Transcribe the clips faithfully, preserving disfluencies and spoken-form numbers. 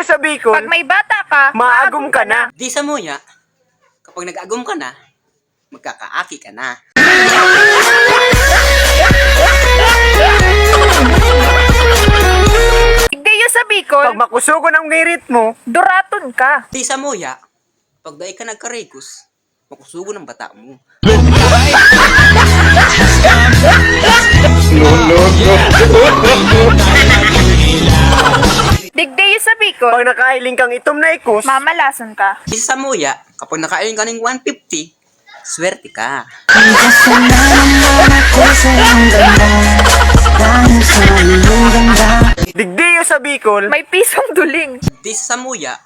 Sa Bicol, pag may bata ka, maagom ka na. Di sa muya, kapag nag-agom ka na, magkakaaki ka na. Digdiyo sa Bicol, pag makusugon ang ngirit mo, duraton ka. Di sa muya, pag dai ka nagkarikos, makusugon ang bata mo. Digdiyo sa Bicol, pag nakahiling kang itom na ikos, mamalason ka. Di sa muya, kapag nakahiling ka ning one fifty, swerte ka. Digdiyo sa Bicol, may pisong duling. Di sa muya,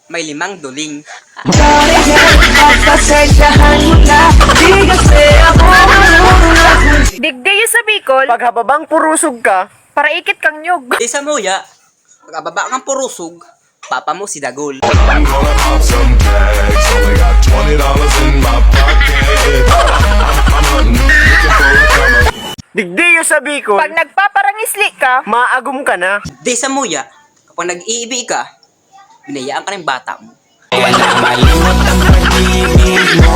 may limang duling. Digdiyo sa Bicol, pag hababang purusog ka, paraikit kang nyog. Di sa muya, pag hababa kang purusog, papa mo si Dagol. I'm gonna pop some tags. Only got twenty dollars in my pocket. I'm hunting, looking for a come up. Digdiyo sa Bicol, pag nagpaparangisli ka, maagom ka na. Di sa muya, kapag nag-iibi ka, binayaan ka ng bata mo. Kaya na malimot ang pag-ibig mo.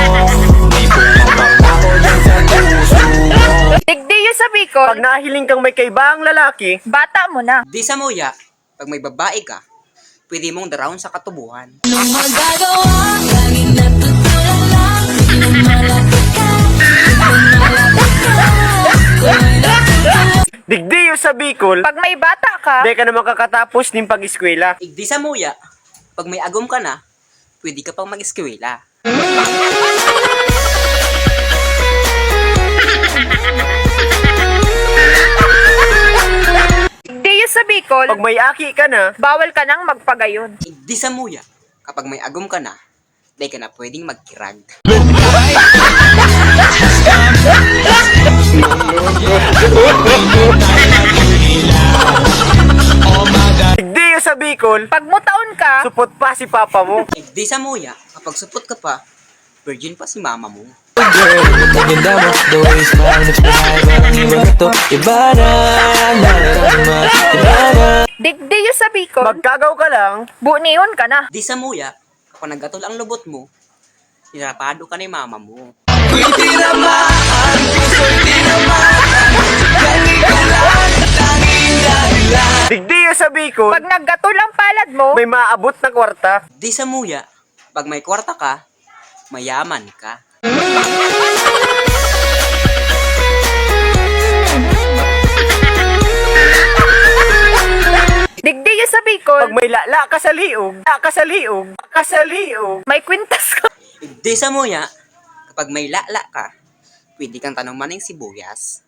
May pumapangako dyan sa puso mo. Digdiyo sa Bicol, pag nahiling kang may kaibaang lalaki, bata mo na. Di sa muya, pag may babae ka, pwede mong darahon sa katubuhan. Anong magagawa? Laging natutulang lang. Di na malapit ka. Di na malapit ka. Tuloy na tutulang. Digdiyo sa Bicol, pag may bata ka, di ka na makakatapos nin pag-eskwela. Igdi sa muya, pag may agom ka na, pwede ka pang mag-eskwela. Digdiyo sa Bicol, pag may aki ka na, bawal ka nang magpagayon. Igdi sa muya, kapag may agom ka na, dai ka na pwedeng magkirag. Digdiyo sa Bicol, pag mutaon ka, supot pa si papa mo. Igdi sa muya, kapag supot ka pa, virgin pa si mama mo. Girl, ang ganda mo, the way you smile makes me high. Parang iba na to, iba na, iba na, iba na. Digdiyo sa Bicol, magkagaw ka lang, bunihon ka na. Di sa muya, kapag naggatol ang lubot mo, tinarapado ka ni mama mo. Ako'y tinamaan, puso'y tinamaan, galing ka lang, tanging dahilan. Digdiyo sa Bicol, pag naggatol ang palad mo, may maabot na kwarta. Di sa muya, pag may kwarta ka, mayaman ka. Digdiyo sa Bicol, pag may lala ka sa liog, lala ka sa liog, ka sa liog, may kwintas ka. Digdi sa muya, kapag may lala ka, pwede kang tanoman ning sibuyas.